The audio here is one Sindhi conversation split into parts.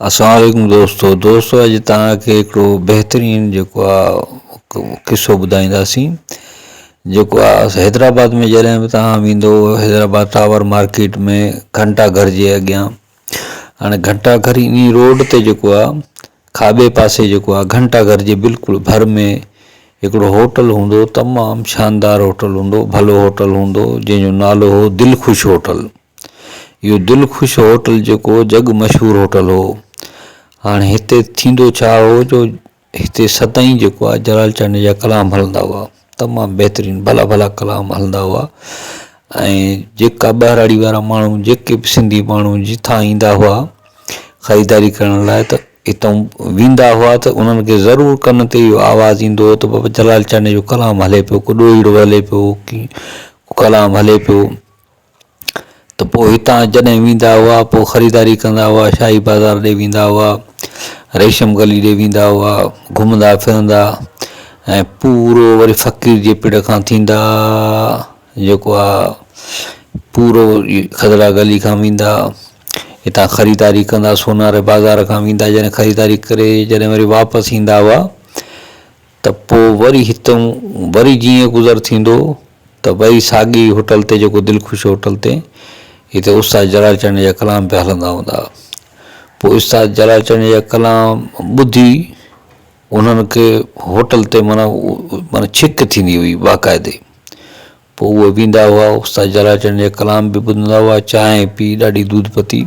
اسلام عليڪم دوستو دوستو اڄ توهان کي هڪڙو بهترين جيڪو آ قصو ٻڌائينداسين جيڪو آ حيدرآباد ۾ جڏهن به توهان ويندو حيدرآباد ٽاور مارڪيٽ ۾ گهنٽا گهر جي اڳيان هاڻي گهنٽا گهر انهي روڊ تي جيڪو آ کاٻي پاسي جيڪو آ گهنٽا گهر جي بلڪل ڀر ۾ هڪڙو هوٽل هوندو تمام شاندار هوٽل هوندو ڀلو هوٽل هوندو جنهن جو نالو هو دل خوش هوٽل اهو دل خوش هوٽل جيڪو جڳ مشهور هوٽل هو. هاڻي هتي ٿيندو ڇا هو جو هتي سدائين جيڪو آهي جلال چانڊيي جا ڪلام هلندا هئا. تمام بهترين ڀلا ڀلا ڪلام هلندا هئا ۽ جيڪا ٻهراڙي وارا ماڻهو جيڪي به سنڌي ماڻهو جتان ايندا هئا خريداري ڪرڻ لاء ته هتان ويندا هئا ته انهن کي ضرور ڪن تي اهو آواز ايندو هو ته بابا جلال چانڊيي جو ڪلام هلي پيو ڪو ڏوهيڙو هلي پيو ڪي ڪلام هلي پيو. ته پوء هتان جڏهن ويندا هئا پوء خريداري ڪندا هئا شاهي بازار ڏي ويندا هئا ريشم گلي ڏي ويندا هئا گهمندا ڦرندا ۽ پورو وري فقير جي پڙ کان ٿيندا جيڪو آ پورو کدڙا گلي کان ويندا هتان خريداري ڪندا سوناري بازار کان ويندا جڏهن خريداري ڪري جڏهن وري واپس ايندا هئا ته پوء وري هتئون وري جيئن گذر ٿيندو ته وري ساڳي ئي هوٽل تي جيڪو دل خوش هوٽل تي هتي استاد جلال چانڊيي جا ڪلام پيا هلندا هوندا. پوء استاد جلال چانڊيي جا ڪلام ٻڌي انهن کي هوٽل تي معنيٰ معنيٰ ڇڪ ٿيندي هئي باقاعدي. پوء اهي ويندا هئا استاد جلال چانڊيي جا ڪلام به ٻڌندا هئا چانهه پي ڏاڍي دودھ پتي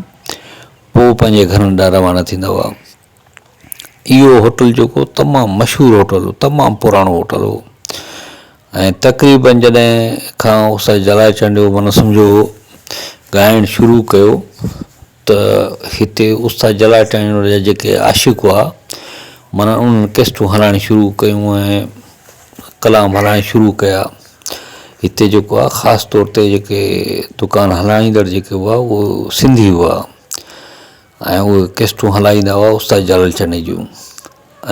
پوء پنهنجي گهرن ڏانهن روانا ٿيندا هئا. اهو هوٽل جيڪو تمام مشهور هوٽل هو تمام پراڻو هوٽل هو ۽ تقريبن جڏهن کان استاد جلال چانڊيو معنيٰ سمجهو ڳائڻ شروع ڪيو ته هتي استاد جلال چانڊيو جا جيڪي عاشق هئا معنيٰ انهن ڪيسٽون هلائڻ شروع ڪيون ۽ ڪلام هلائڻ شروع ڪيا هتي جيڪو آهي خاص طور تي جيڪي دڪان هلائيندڙ جيڪي هئا اهي سنڌي هئا ۽ اهي ڪيسٽون هلائيندا هئا استاد جلال چني جون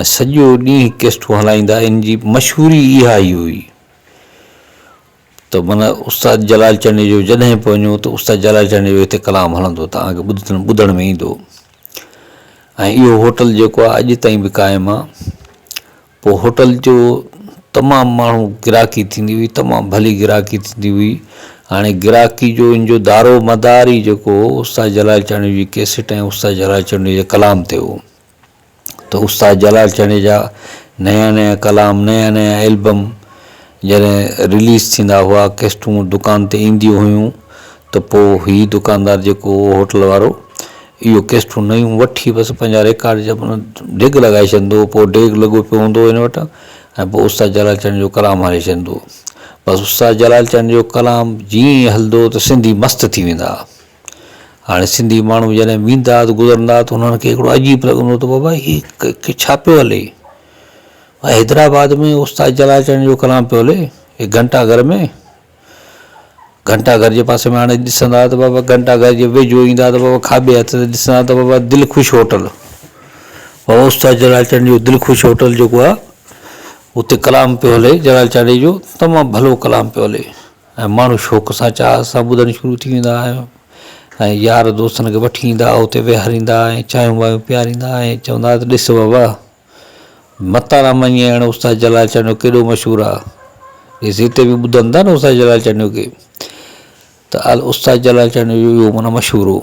۽ سڄو ڏينهن ڪيسٽون هلائيندا ان جي مشهوري اها ئي هئي ته معنيٰ استاد جلال چني جو جڏهن به وڃو ته استاد جلال چني جو هتي ڪلام هلندو توهان کي ٻڌڻ ٻڌڻ ۾ ايندو ۽ اهو هوٽل جيڪو آهي اڄ تائين به قائم آهي پوء هوٽل جو تمام ماڻهو گراهڪي ٿيندي هئي تمام ڀلي گراهڪي ٿيندي هئي هاڻي گراهڪي جو ان جو دارو مدار ئي جيڪو هو استاد جلال چانڊيو جي ڪيسٽ ۽ استاد جلال چانڊيو جي ڪلام تي هو ته استاد جلال چانڊيو جا نيا نيا ڪلام نيا نيا البم جڏهن رليز ٿيندا هئا ڪيسٽون دڪان تي اينديون هيون ته پوء هي دڪاندار جيڪو هو هوٽل وارو اهو ڪيسٽون نيون وٺي بس پنهنجا ريڪارڊ جا ڍيڳ لڳائي ڇڏندو هو پوء ڍيڳ لڳو پيو هوندو هو هن وٽ ۽ پوء استاد جلال چانڊيو جو ڪلام هلي ڇڏندو هو بس استاد جلال چانڊيو جو ڪلام جيئن ئي هلندو ته سنڌي مست ٿي ويندا ها هاڻي سنڌي ماڻهو جڏهن ويندا ته گذرندا ته انهن کي هڪڙو عجيب لڳندو ته بابا هي ڇا پيو هلي حيدرآباد ۾ استاد جلال چانڊيو جو ڪلام پيو هلي هي گهنٽا گهر ۾ گهنٽا گهر جي پاسي ۾ هاڻي ڏسندا ته بابا گهنٽا گهر جي ويجهو ايندا ته بابا کاٻي هٿ تي ڏسندا ته بابا دل خوش هوٽل بابا استاد جلال چانڊيو جو دل خوش هوٽل جيڪو آهي اتي ڪلام پيو هلي جلال چانڊيي جو تمام ڀلو ڪلام پيو هلي ۽ ماڻهو شوق سان چاهه سان ٻڌڻ شروع ٿي ويندا ۽ يار دوستن کي وٺي ايندا اتي ويهاريندا ۽ چانهيون وايون پياريندا ۽ چوندا ته ڏس بابا متان نه مڃين هاڻي استاد جلال چانڊيو ڪيڏو مشهور آ. ڏس هتي به ٻڌن ٿا نه استاد جلال چانڊيو کي ته استاد جلال چانڊيو جو اهو معنيٰ مشهور هو.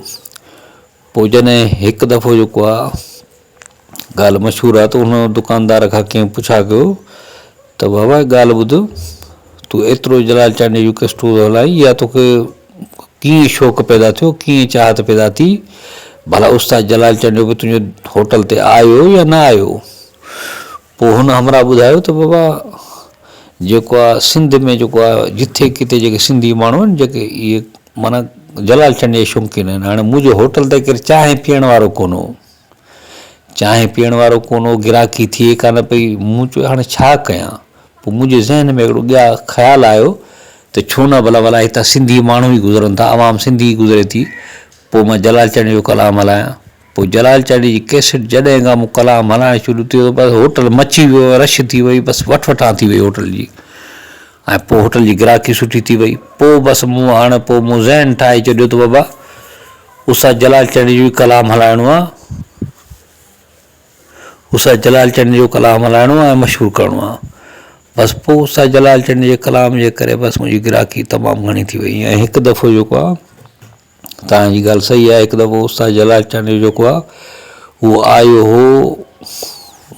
پوء جڏهن هڪ دفعو جيڪو آ ڳالهه مشهور آ ته ان دڪاندار کان ڪنهن پڇا ڪيو ته بابا ڳالهه ٻڌ تون ايترو جلال چانڊيي جون ڪيسٽون ٿو هلائين يا توکي ڪيئن شوق پيدا ٿيو، ڪيئن چاهت پيدا ٿي، ڀلا استاد جلال چانڊيو به تنهنجي هوٽل تي آيو يا نه آيو؟ پوء هن همراهه ٻڌايو ته بابا جيڪو آ سنڌ ۾ جيڪو آ جٿي ڪٿي جيڪي سنڌي ماڻهو آهن جيڪي اهي معنيٰ جلال چانڊيي جا شوقين آهن هاڻي منهنجي هوٽل تي ڪير چانهه پيئڻ وارو ڪونه هو چانهه پيئڻ وارو ڪونه هو گراهڪي ٿئي ڪانه پئي مون چيو هاڻي ڇا ڪيان پوء منهنجي ذهن ۾ هڪڙو ٻيا خيال آيو ته ڇو نه ڀلا ڀلا هتان سنڌي ماڻهو ئي گذرن ٿا، عوام سنڌي ئي گذري ٿي، پوء مان جلال چانڊيي جو ڪلام هلايان. پوء جلال چانڊيي جي ڪيسٽ جڏهن کان مون ڪلام هلائڻ شروع ٿيو ته بس هوٽل مچي ويو، رش ٿي وئي، بس وٺ وٺان ٿي وئي هوٽل جي ۽ پوء هوٽل جي گراهڪي سٺي ٿي وئي. پوء بس مون هاڻ پوء مون ذهن ٺاهي ڇڏيو ته بابا استاد جلال چانڊيي جو ئي ڪلام هلائڻو آ. استاد جلال چنڊ جو ڪلام هلائڻو آهي ۽ مشهور ڪرڻو آهي. بس پوء استاد جلال چنڊ جي ڪلام جي ڪري بس منهنجي گراهڪي تمام گهڻي ٿي وئي ۽ هڪ دفعو جيڪو آهي توهان جي ڳالهه صحيح آهي هڪ دفعو استاد جلال چانڊيو جيڪو آهي اهو آيو هو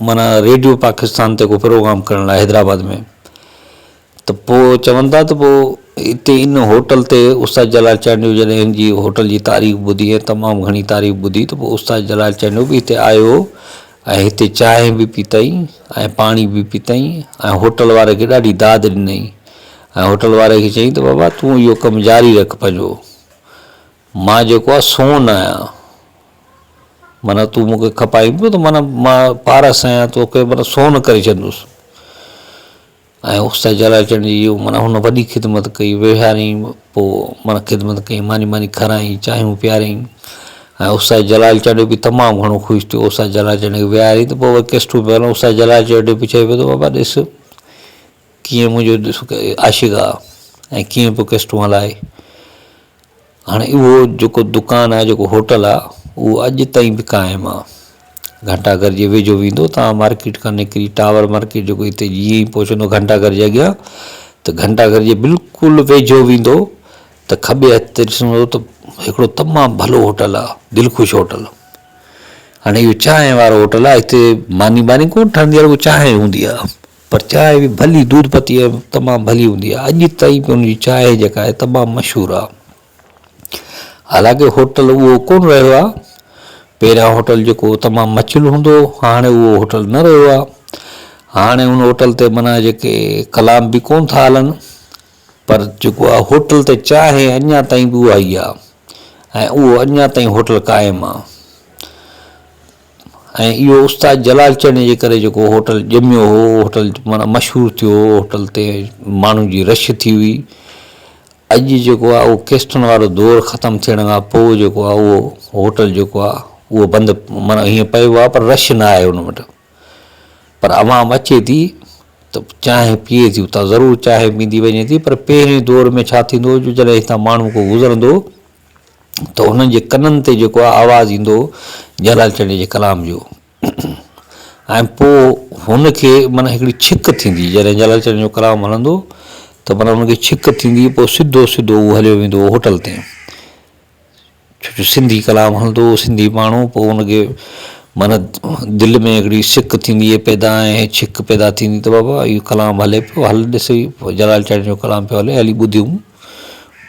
معنيٰ ريڊيو پاڪستان تي ڪو پروگرام ڪرڻ لاء حيدرآباد ۾ ته پوء چون ٿا ته پوء اتي ان هوٽل تي استاد جلال چانڊيو جڏهن هن جي هوٽل جي تعريف ٻڌي ۽ تمام گهڻي تعريف ٻڌي ته پوء استاد جلال چانڊيو به هتي آيو ۽ هتي چانهه به پيتائين ۽ پاڻي به پيتائين ۽ هوٽل واري کي ڏاڍي داد ڏنائين ۽ هوٽل واري کي چيائين ته بابا تون اهو ڪم جاري رک پنهنجو مان جيڪو آهي سون آهيان معنيٰ تون مون کي کپائين پيو ته معنيٰ مان پارس آهيان توکي معنيٰ سون ڪري ڇڏندس. ۽ استاد جلال چنڊ جي اهو معنيٰ هن وڏي خدمت ڪئي ويهاريائين پوء معنيٰ خدمت ڪئي ماني ماني کارائين چانهيون پياريائين ۽ استاد جلال چانڊيو به تمام گهڻو خوش ٿيو استاد جلال چانڊيو کي ويهاريائين ته پوء وري ڪيسٽون پيا هلن استاد جلال چانڊيو پڇي پيو ته بابا ڏس ڪيئن منهنجو ڏس عاشق آ ۽ ڪيئن پيو ڪيسٽون هلائي هاڻي اهو جيڪو دڪان آهي جيڪو هوٽل آهي اهو اڄ تائين به قائم آهي گهنٽا گهر جي ويجهو ويندو تان مارڪيٽ کان نڪري ٽاور مارڪيٽ جيڪو هتي جيئن ئي پهچندو گهنٽا گهر جي اڳيان ته گهنٽا گهر جي بلڪل ويجهو ويندو ته کٻي هٿ تي ڏسندو ته هڪڙو تمام ڀلو هوٽل آهي دل خوش هوٽل هاڻي اهو چانهه وارو هوٽل آهي هتي ماني باني ڪونه ٺهندي آهي رڳو چانهه هوندي آهي پر چانهه به ڀلي دودھ پتي تمام ڀلي هوندي آهي اڄ تائين به ان جي چانهه جيڪا آهي تمام مشهور آهي حالانڪه هوٽل اهو ڪونه رهيو آهي پهريان هوٽل جيڪو تمام مچل هوندو هو هاڻي اهو هوٽل نه رهيو آهي هاڻي ان هوٽل تي معنيٰ جيڪي ڪلام به ڪونه ٿا هلن پر جيڪو آهي هوٽل تي چانهه اڃا تائين به اها ئي آهي ۽ اهو اڃا تائين هوٽل قائم آهي ۽ اهو استاد جلال چنڙي جي ڪري جيڪو هوٽل ڄميو هو اهو هوٽل معنيٰ مشهور ٿيو هو هوٽل تي ماڻهن جي رش ٿي هئي اڄ جيڪو آهي اهو ڪيسٽن وارو دور ختم ٿيڻ کان پوء جيڪو آهي اهو هوٽل جيڪو آهي اهو بند معنيٰ هيئن پيو آهي پر رش نه آهي ان وٽ پر عوام اچي ٿي ته چانهه پيئي ٿي اتان ضرور چانهه پيندي وڃي ٿي پر پهرين دور ۾ ڇا ٿيندو هو جو جڏهن هتان ماڻهو ڪو گذرندو هو ته انهن جي ڪنن تي جيڪو آهي آواز ايندو هو جلال چنڊي جي ڪلام جو ۽ پوء هن کي معنيٰ هڪڙي ڇڪ ٿيندي جڏهن جلال چنڊي جو ڪلام هلندو ته معنيٰ هن کي ڇڪ ٿيندي پوء سڌو سڌو هو هليو ويندو هو هوٽل تي ڇو جو سنڌي ڪلام هلندو هو سنڌي ماڻهو پوء هن کي معنيٰ دل ۾ هڪڙي سڪ ٿيندي هئي پيدا ۽ ڇڪ پيدا ٿيندي ته بابا اهو ڪلام هلي پيو هل ڏس جلال چنڊي جو ڪلام پيو هلي هلي ٻڌيون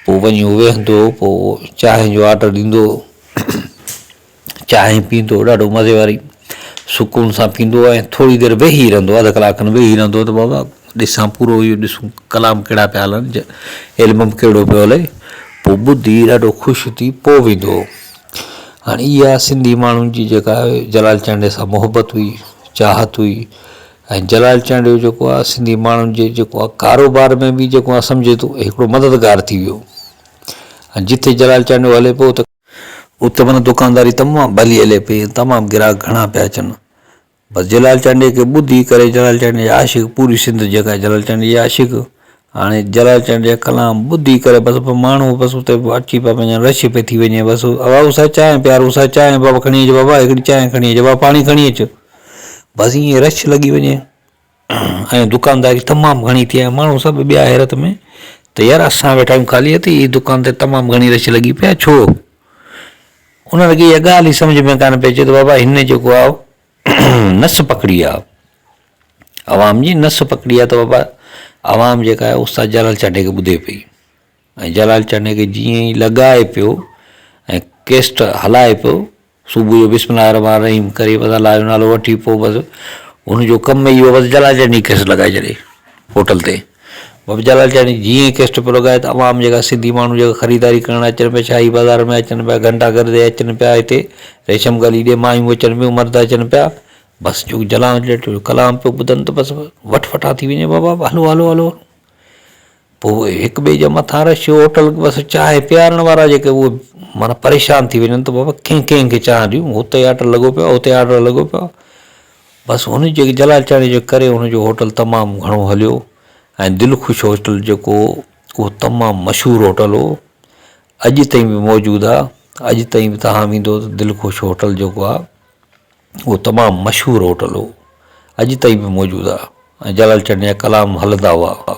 پوء وڃي هو ويهندو هو پوء چانهه جو آرڊر ڏيندو هو چانهه پيئندو هو ڏاڍو مزي واري سڪون سان پيئندو هو ۽ ٿوري دير ويهي رهندو هو اڌ ڪلاڪ کن ويهي رهندو هو ته بابا ڏسان پورو اهو ڏسون ڪلام ڪهڙا پيا هلن البم ڪهڙو پيو هلي پوء ٻڌي ڏاڍو خوش ٿي پوء ويندو هو هاڻي اها سنڌي ماڻهن جي جيڪا جلال چانڊيي سان محبت هئي چاهت هئي ۽ جلال چانڊيو جيڪو آهي سنڌي ماڻهن جي جيڪو آهي ڪاروبار ۾ به جيڪو آهي سمجهي ٿو هڪڙو مددگار ٿي ويو ۽ جتي جلال چانڊيو هلي پيو ته اتي معنيٰ دڪانداري تمام ڀلي هلي پئي ۽ تمام گراهڪ گهڻا پيا اچن بس جلال چانڊيي کي ٻڌي ڪري جلال چانڊيي جا عاشق پوري سنڌ جيڪا جلال چانڊيي جا عاشق هاڻي جلال چانڊيي جا ڪلام ٻڌي ڪري بس ماڻهو بس اتي اچي پيا وڃن رش پئي ٿي وڃي بس بابا اسان چانهه پيار اسان چانهه بابا کڻي اچ بابا هڪڙي چانهه کڻي اچ بابا پاڻي کڻي اچ بس ائين رش لڳي وڃي ۽ دڪانداري تمام گهڻي ٿئي ۽ ماڻهو سڀ ٻيا حيرت ۾ ته يار اسان ويٺا آهيون خالي هٿ هي دڪان تي تمام گهڻي رش لڳي پئي آهي ڇو؟ انهن کي اها ڳالهه ئي سمجهه ۾ ڪانه پئي اچي ته بابا هن جيڪو آهي نس پڪڙي آهي عوام جي نس پڪڙي آهي ته بابا عوام جيڪا آهي استاد جلال چانڊيي کي ٻڌي پئي ۽ جلال چانڊيي کي جيئن ئي لڳائي پيو ۽ ڪيسٽ هلائي پيو صبح جو بسم الله الرحمٰن الرحيم ڪري بس الله جو نالو وٺي پوء بس هن جو ڪم ئي اهو بس جلال چانڊيي ڪيسٽ لڳائي ڇڏي هوٽل تي بابا جلال چانڊيي جيئن ئي ڪيسٽ پيو لڳائي ته عوام جيڪا سنڌي ماڻهو جيڪا خريداري ڪرڻ اچن پيا شاهي بازار ۾ اچن پيا گهنٽا گهر تي اچن پيا هتي ريشم گلي ڏي مايون اچن پيون مرد اچن پيا بس جو جلال چانڊيي جو ڪلام پيو ٻڌن ته بس وٺ وٺان ٿي وڃي بابا هلو هلو هلو پوء هڪ ٻئي جي مٿان رش، هوٽل بس چانهه پيارڻ وارا جيڪي اهي معنيٰ پريشان ٿي وڃن ته بابا ڪنهن ڪنهن کي چانهه ڏيون، هتي آرڊر لڳو پيو آهي هتي آرڊر لڳو پيو آهي. بس هن جي جلال چانهه جي ڪري هن جو هوٽل تمام گهڻو هليو ۽ دل خوش هوٽل جيڪو هو اهو تمام مشهور هوٽل هو اڄ تائين به موجود آهي اڄ تائين به توهان ويندو ته دل خوش هوٽل جيڪو آهي. اهو تمام مشهور هوٽل هو اڄ تائين به موجود آهي ۽ جلال چنڊ جا ڪلام هلندا هئا.